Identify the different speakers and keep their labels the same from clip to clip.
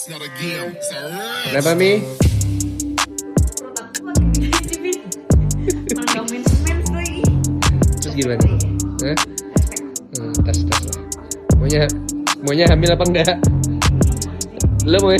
Speaker 1: It's not a game, it's a rich
Speaker 2: Kenapa, Mi?
Speaker 3: Perut aku makin gede sih, Mi. Malah gak mens-mens lagi.
Speaker 2: Terus gimana? Hah? Tes tes lah. Maunya maunya hamil apa enggak? Lo mau?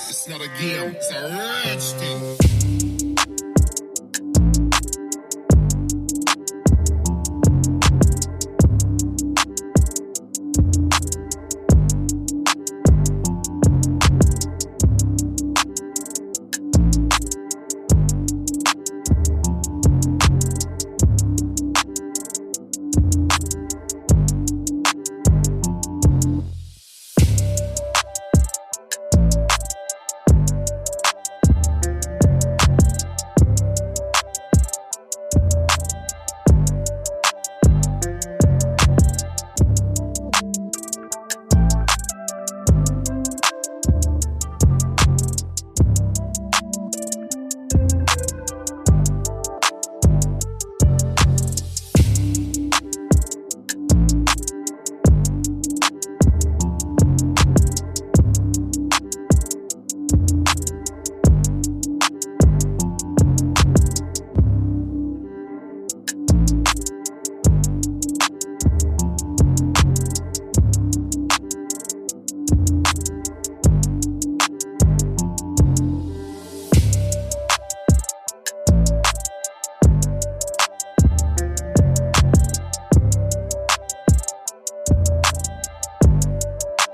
Speaker 1: It's not a game, it's a rich thing.